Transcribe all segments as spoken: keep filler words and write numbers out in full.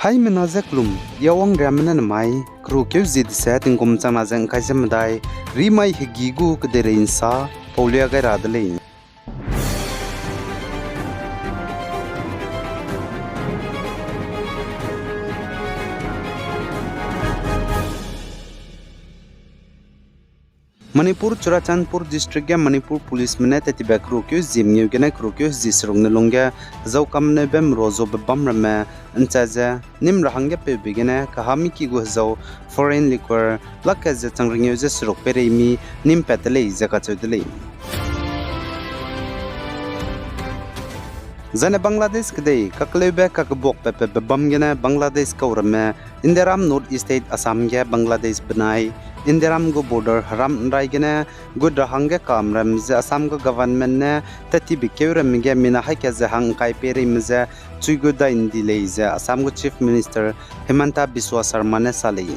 Haimena ze kelum, I Awang Riame ne nemai, kerukeu zie dese tingkum changna ze ngkai ze medai, rimai hegî gu kedeirei nsa paulia gai ra de lei. Manipur Churachandpur District ge Manipur Policeme ne tattibe kerukeu zie mengeu gene kerukeu zie seruk ne lungge hezau kamneube meruazuabe bam ramme nchat ze nîm ra hangge peube gene kaha miki gu hezau foreign liquor lakge ze chang rengeu ze seruk peireimi nîm pat de lei ze kacheu de lei. Zaine Bangladesh kedei kakleube kakebuak patbe bam gene Bangladesh kau ramme Indiaram North East State Assam ge Bangladesh benai Indiaram gu border heram nrai gene gut ra hangge kamram ze Assam gu government ne tattibe keu ramme ge mina haika ze hang ngkai peireime ze chui gu dai ndi lei ze Assam gu Chief Minister Himanta Biswa Sarma ne sa lei.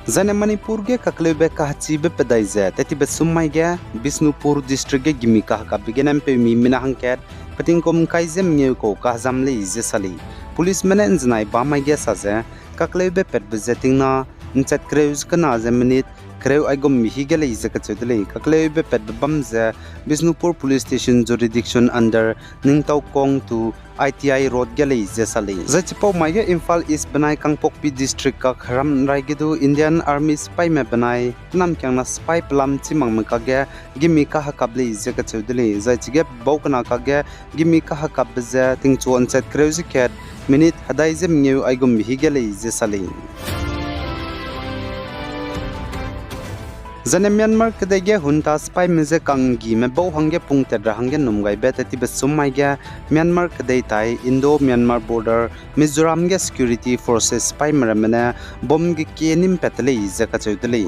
Zaine Manipur ge kakleube kahechibe pedai ze tattibe summai ge Bishnupur District ge gimi kahekapbe gene mpeumi mina hangkat petingkum ngkai ze mengeu kau kahezam lei ze sa lei. Policeme ne nzenai bamai ge sa ze kakleube patbe ze tingna nchat kereu ze kena ze minute kereu aigumbe hi ge lei ze kacheu de lei. Kakleube patbe bam ze Bishnupur Police Station jurisdiction under Ningtaokong to I T I Road ge lei ze sa lei. Zai chipau mai ge Imphal East benai Kangpokpi District kak heram nrai ge du Indian Army sipaime benai penamkiangna sipai pelam chimangme kakge gimi kahekap lei ze kacheu de lei. Zai chige bau kena kakge gimi kahekapbe ze tingchua nchat kereu ze kat minute hedai ze mengeu aigumbe hi ge lei ze sa lei. Zaine Myanmar kedei ge junta sipaime je ka'nggime bau hangge pungtat ra hangge num gaibe tattibe summai ge Myanmar kedei tai Indo-Myanmar border Mizoram ge security forces sipaime ramme ne bomb gekie nîm pat de lei ze kacheu de lei.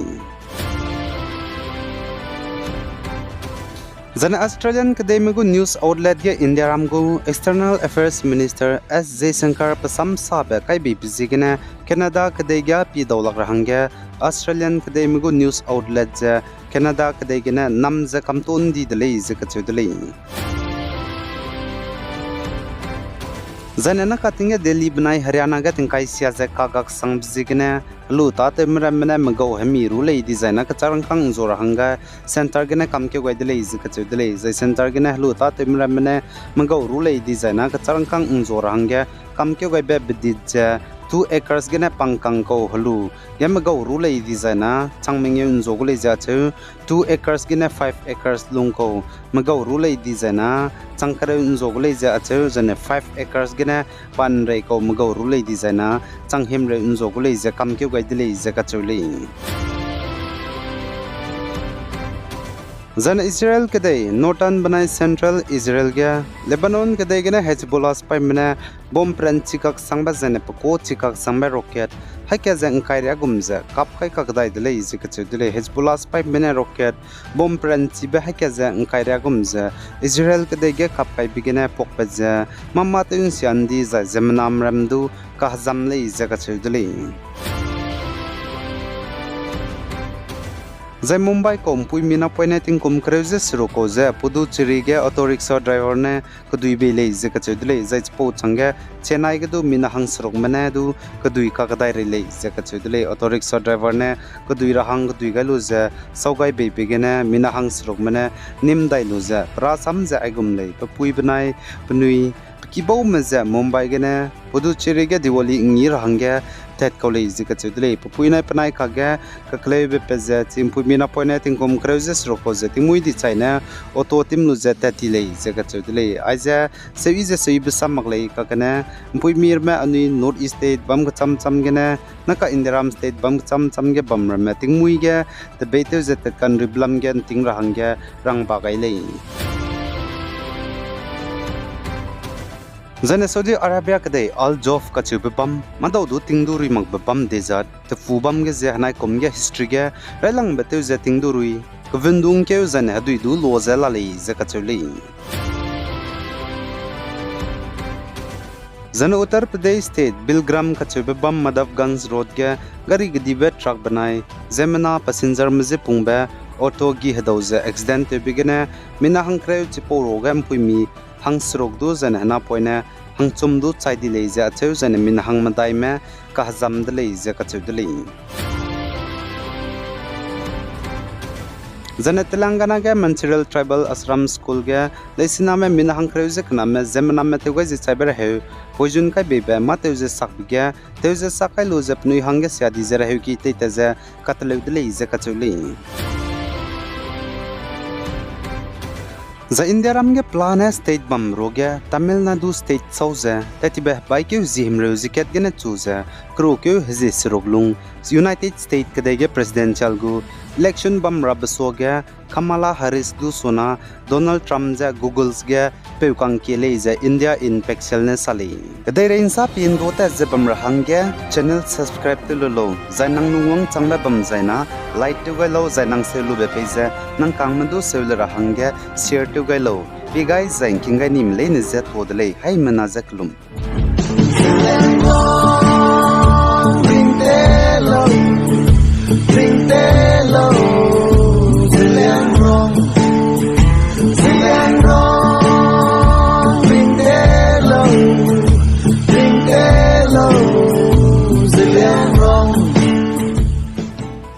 Zaine Australian kedeime gu news outlet ge Indiaram gu External Affairs Minister S Jaishankar pe samsabe kaibeibe ziegene Canada kedei ge pie daulak ra hangge Australian kedeime gu news outlet ze Canada kedei gene nam ze kamto ndi de lei ze kacheu de lei. Zaine nakating ge Delhi benai Haryana ge tingkai sia ze kagaksangbe ziegene helu tâtewme ramme ne megau hemi ru lei dizai na kechâk rangkâng nzua ra hangge centre gene kamkeu gai de lei ze kacheu de lei. Zai centre gene helu tâtewme ramme ne megau ru lei dizai na kechâk rangkâng nzua ra hangge kamkeu gaibe bedit ze two acres gene pangkang kau helu ge megau ru lei dizai na chang mengeu nzua gu lei ze acheu, two acres gene five acres lung kau megau ru lei dizai na chang kereu nzua gu lei ze acheu, zaine five acres gene pa nrei kau megau ru lei dizai na chang himreu nzua gu lei ze kamkeu gai de lei ze kacheu lei. Zaine Israel kedei Northern benai Central Israel ge Lebanon kedei gene Hezbollah sipaime ne bomb peranchi kaksangbe zaine pekuâ chi kaksangbe rocket haika ze ngkai riâ gum ze kap kai kakdai de lei ze kacheu de lei. Hezbollah sipaime ne rocket bomb peranchibe haika ze ngkai riâ gum ze Israel kedei ge kap kaibe gene puakpat ze mâ mâ tew nsia ndi zai ziemmename ram du kahezam lei ze kacheu de lei. Zai Mumbai kau mpuimi napoine tingkum kereu ze seruk kau ze Puducherry ge auto rickshaw driver ne kedui bei lei ze kacheu de lei. Zai chipau changge Chennai ge du mina hangserukme ne du kedui kakdai rei lei ze kacheu de lei. Auto rickshaw driver ne kedui ra hang kedui gai lu ze sau gai beibe gene mina hangserukme ne nîm dai lu ze pe rasam ze aigum lei, pe pui benai penui pe kibaume ze Mumbai gene Puducherry ge Diwali ngi ra hangge tat kau lei ze kacheu de lei. Pe pui nai penai kakge kakleube pat ze chi mpuimi napoine tingkum kereu ze seruk kau ze tingmuî di chaine auto tim lu ze tat ti lei ze kacheu de lei. Aize seuyi ze seuyibe sam mak lei kakgene mpuimi ramme anui North East State bam kecham cham gene naka Indiaram State bam kecham cham ge bam ramme tingmuî ge tebeitew ze tatkanribe lam ge nting ra hangge rangba gai lei. Zaine Saudi Arabia kedei Al Jawf kacheube bam, mâdau du tingdu rui makbe bam dezat, tefu bam ge ze henai kum ge history ge railangbe tew ze tingdu rui, kevun du ngkeu zaine hedui du lua ze la lei ze kacheu lei. Zaine Uttar Pradesh State Bilgram kacheube bam Madhavganj Road ge gari kedibe truck benai ziemmena passengerme je pungbe auto gi hedau ze accident tewbe gene mina hangkereu chipau ruage mpuimi hangseruk du zaine henapoine hangchum du chai di lei ze acheu zaine mina hang medaime kahezam de lei ze kacheu de lei. Zaine Telangana ge Mancherial Tribal Ashram School ge leisiname mina hangkereu ze kename ziemmename tew gai ze chaibe reheu poison kai beibe mâ tew ze sakbe ge tew ze sak kai lu ze penui hangge sia di ze reheuki teitat ze kateleu de lei ze kacheu lei. Zai Indiaram ge pelane state bam ruage Tamil Nadu state sau ze tattibe hebaikeu zie himreu zie kat gene chu ze kerukeu hezie seruk lung United States kedei ge presidential gu election bam rabe suage Kamala Harris du suna Donald Trump ze Googles ge peukangkie lei ze India in Apex Cell ne sa lei. Kedeirei nsa pindua tat ze bam ra hangge channel subscribe tew lu lau, zai nang lungwang changbe bam zaina like tew gai lau, zai nang seu lube pei ze nang kangme du seu le ra hangge share tew gai lau. Pi gai zai ngking gai nime leine ze tuâ de lei, haimena ze kelum.